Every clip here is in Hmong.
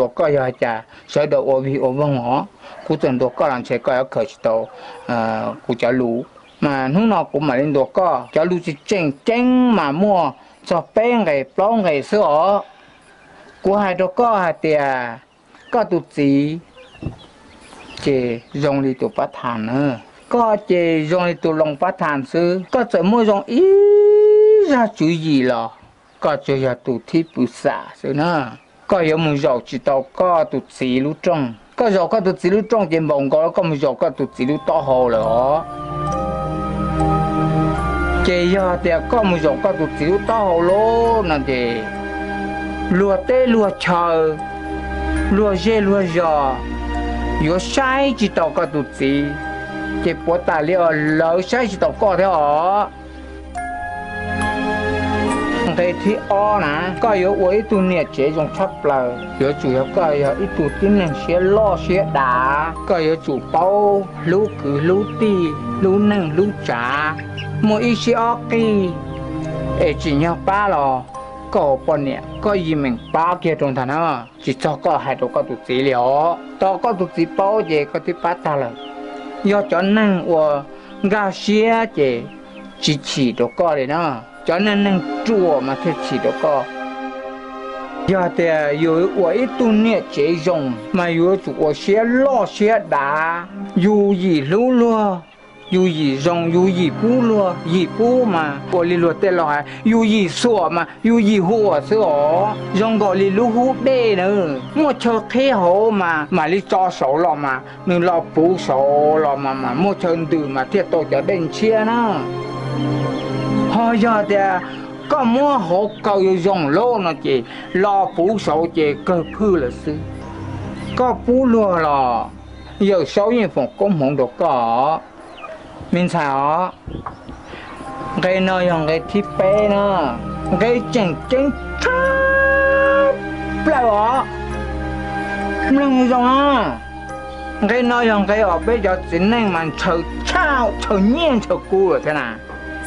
Ntuas koj yog cas sawv daws ua vig ua voog os, kuv txawm ntuas koj los ntshe koj yuav khaws tsis tau kuv cov lus. Mas hnub no kuv mam li ntuas koj, cov lus tseem ceeb mas muaj txog peb nqe plaub nqe xwb os. Kuv hais rau koj hais tias koj tus txiv ces zoo li tus pab thas na, koj ces zoo li tus loo pab thas xwb. Koj txawm muaj zoo ib zaj tswv yim los koj tsuas yog tus thib pw xam xwb na. Koj yuav mus zaum tsis tau koj tus txiv lub rooj. Koj zaum koj tus txiv lub rooj ces npaum nkaus koj mus zaum koj tus txiv lub taub hau lawm os. Ces yog tias koj mus zaum koj tus txiv lub taub hau lawm no ces luag teb luag chaw, luag zej luag zos yuav saib tsis taus koj tus txiv, ces puav tas li os lawv saib tsis taus koj thiab os. Nqe thib ob na, koj yuav ua ib tug niam tsev zoo tshaj plaws, yuav tsum yog koj yog ib tug tib neeg siab loj siab dav, koj yuav tsum paub hlub kwv hlub tij, hlub neej hlub tsav, muaj ib siab ob qig, es tsim nyog pab los koj ua poj niam koj yeej meem pab kiag rau ntag na, tsis txog koj hais rau koj tus txiv li os. Tau koj tus txiv paub ces koj twb pab tag lawm. Yog cov neeg uas nkag siab ces tsis chim rau koj li na, cov neeg neeg ruam mas thiaj chim rau koj. Yog tias yus ua ib tug niam tsev zoo mas yus yuav tsum ua siab loj siab dav, yus yim hlub luag, yus yim zoo, yus yim pub luag. Yim pub mas ua li luag tej laus hais yus yim xuam mas yus yim huam xwb os. Zoo nkaus li lub hub dej na, muaj chaw qhib hauv mas mam li tso saud los mas nws los puv saud los mas muaj chaw ntws mas thiaj tau cov dej ntshiab na. Ho yog tias koj muab hauv kaw zoo lawm no ces los puv saud ces kawg phwj lawm xwb. Koj pub luag los Yawm Saub yeej foom koob hmoov rau koj os me ntxhais os. Nqe no yog nqe thib peb na, nqe tseem ceeb tshaj plaws os. Mloog zoo na, nqe no yog nqe uas peb cov txiv neej mas ntshaw tshaj, ntshaw nyiaj ntshaw kub lawm thiab na.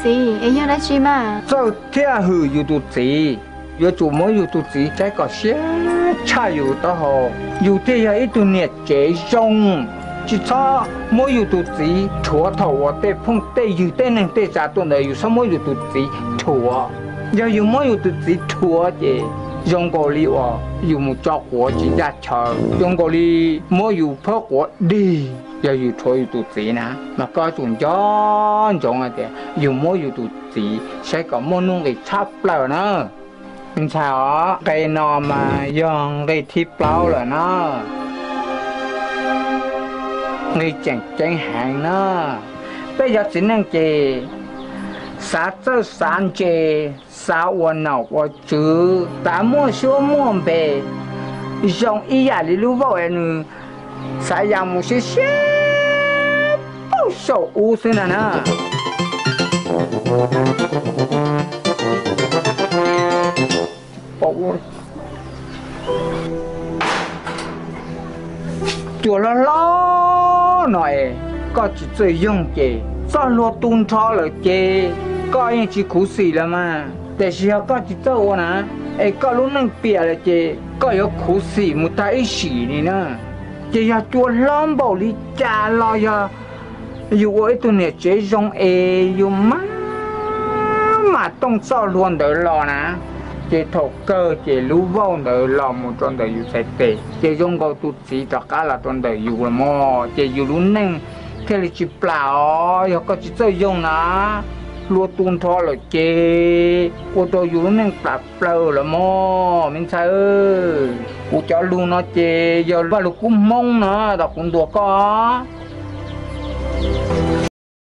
Txiv, es yog dab tsi mas? Txawj thiaj hwm yus tus txiv, yuav tsum muab yus tus txiv saib kom siab tshaj yus taub hau, yus thiaj yog ib tug niam tsev zoo. Tsis txhob muab yus tus txiv rhuav thaum uas tej phooj tej ywg tej neeg tej tsav tuaj ntawd, yus txhob muab yus tus txiv rhuav. Yog yus muab yus tus txiv rhuav ces zoo nkaus li uas yus mus tso quav tsis ncaj chaw, zoo nkaus li muab yus phab quav dig. Yog yus rhuav yus tus txiv na, mas koj yuav tsum nco ntsoov hais tias yus muab yus tus txiv saib kom muaj nuj nqis tshaj plaws na. Me ntxhais os, nqe no mas yog nqe thib plaub lawm na. Nqe tseem ceeb heev na. Peb cov txiv neej ces xav txawj xav ntse, xav ua nom ua tswv, xav muaj suab muaj npe, zoo ib yam li lub vauj es nws xav ya mus siab siab paug saum ub xwb na na. Cua hlob hlob no es koj tsis txawj yoog ces txoj hlua tu nrho lawm ces koj yeej tsis khuv xim lawm mas. Tiam sis yog koj tsis txawj ua na, es koj lub neej piam lawm ces koj yuav khuv xim mus tag ib sim li na. Ces yog cua hlob npaum li cas los yog yus ua ib tug niam tsev zoo es yus maj mam tooj txoj hlua ntawd los na, ces thaum kawg ces lub vauj ntawd los mus rau ntawm yus txhais tes, ces zoo nkaus tus txiv rov qab los rau ntawm yus los mog, ces yus lub neej thiaj li tsis plam os. Yog koj tsis txawj yoog na, hlua tu nrho lawm ces ua rau yus lub neej plam plaws lawm mog me ntxhais. Kuv cov lus no ces yog Vaj Lug Kub Hmoob no tom kuv ntuas koj.